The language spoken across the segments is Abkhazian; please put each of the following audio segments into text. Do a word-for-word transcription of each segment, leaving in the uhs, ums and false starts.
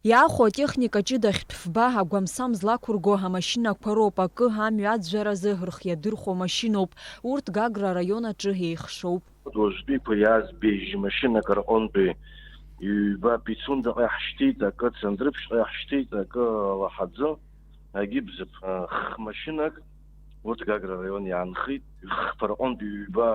Иаахәо атехника ҷыда хьтә фба агәамсам злақәырго амашьынақәа роуп, акы амҩа аӡәӡәаразы рхы иадырхәо машьыноуп. Урҭ Гагра араион аҿы еихшоуп. Уажәтәиқәа иааз бежь машьынак рҟынтәи ҩба Пицундаҟа иаҳшьҭит, акы Цандрыԥшьҟа иаҳшьҭит, акы Алаҳаӡы, агьыбзыԥ, х-машьынак, урҭ Гагра араион иаанхеит, хԥа рҟынтә ҩба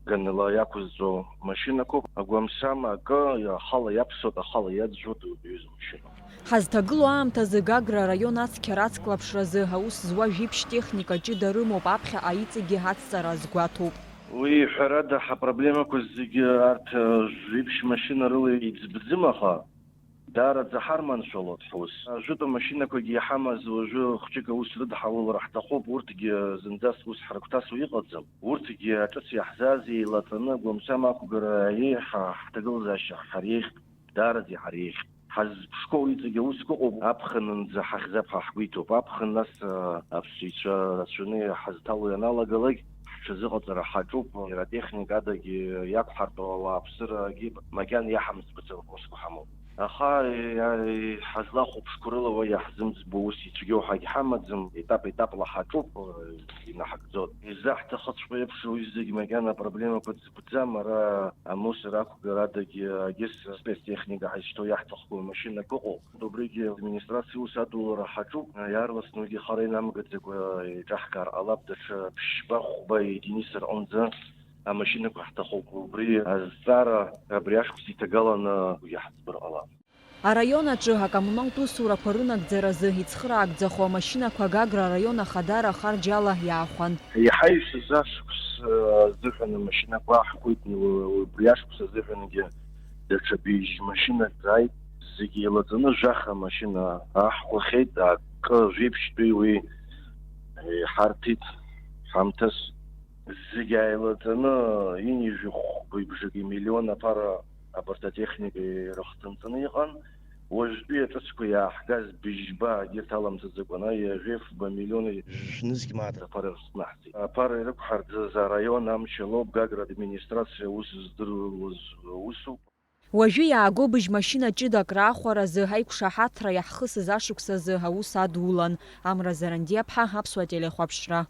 ганала иақәызҵо машьынақәоуп, агәамсам акы ахала иаԥсоит, ахала иаӡәӡәоит, убри аҩыза машьынақәа. Ҳазҭагылоу аамҭазы Гагра араион ацқьара ацклаԥшразы аус зуа жәиԥшь техника ҷыда рымоуп, аԥхьаҟа иҵегьы ацҵара азгәаҭоуп. Уи, ҳәарада, ҳапроблемақәа зегьы арҭ, э, жәиԥшь машьына рыла иӡбӡым, аха даараӡа ҳарманшәалоит ҳус. Ажәытә амашьынақәагьы иҳамаз уажәы хәҷык аус рыдҳалалар ҳҭахуп, урҭгьы зынӡаск ус ҳрыгәҭасуа иҟаӡам. Урҭгьы ҿыц иаҳзааз еилаҵаны, агәамсам ақәгара еиҳа ҳҭагылазаашьа ҳареиӷьтә, даараӡа иҳареиӷьтә. Ҳазԥшқоу иҵегь аусқәа ыҟоуп, аԥхынынӡа ҳахьӡап ҳәа ҳгәы иҭоуп. Аԥхын нас, а, аԥсшәа ицәа рацәаны ҳазҭало ианалагалак, ҳҽазыҟаҵара ҳаҿуп, иара атехника адагьы иақәҳартәу ауааԥсырагьы макьана иаҳамӡбаӡом ҳусқәа ҳамоуп. Аха, е, е, ҳазлахәаԥшқәо рыла уа иаҳзымӡбо ус ицәгьоу ҳагьҳамаӡам, етап-етапла ҳаҿуп, е, инаҳагӡоит. Изаҳҭахыҵәҟьоу еиԥш уи зегь макьана апроблемақәа дзықәӡам, ара амусор ақәгарадагьы агьыс спецтехника ҳазшьҭоу иаҳҭахқәоу машьынак ыҟоуп. Убригьы администрациа ус адулара ҳаҿуп, иаарласны уигьы хара инамгаӡакәа еиҿаҳкаар ҟалап, даҽа ԥшьба-хәба единица рҟынӡа амашьынақәа ҳҭахуп. Убри азҵаара абри ашықәс иҭагаланы уигьы ҳаӡбыр ҟалап. Араион аҿы акоммуналтә усурақәа рынагӡаразы ицхыраагӡахо амашьынақәа Гагра араион ахадара ахарџьала иаахәан. Иаҳа ишьҭаз ашықәс азыҳәан амашьынақәа аҳкуеит, убри ашықәс азыҳәангьы даҽа быжь машьынак ааит, зегьы еилаҵаны жәаха машьына аҳкәахьеит, акы жәиԥшьтәи уи иҳарҭеит ҳамҭас. Зегь ааилаҵаны ҩынҩажәи хәба бжаки миллион аԥара абарҭ атехника ирыхҭынҵаны иҟан. Уажәтәи аҿыцқәа иааҳгаз быжьба егьырҭ аламҭаӡакәа, ана ҩажәи фба миллион жәнызқь мааҭ аԥара ирыхҭнаҳҵеит. Аԥара ирықәҳарӡаз араион амчала ауп, Гагра администрациа аус здыруаз усуп. Уажәы иааго быжь машьына ҷыдак раахәаразы аиқәшаҳаҭра иаҳхысыз ашықәсазы аус адулан. Амра Зарандиаԥҳа, Аԥсуа телехәаԥшра.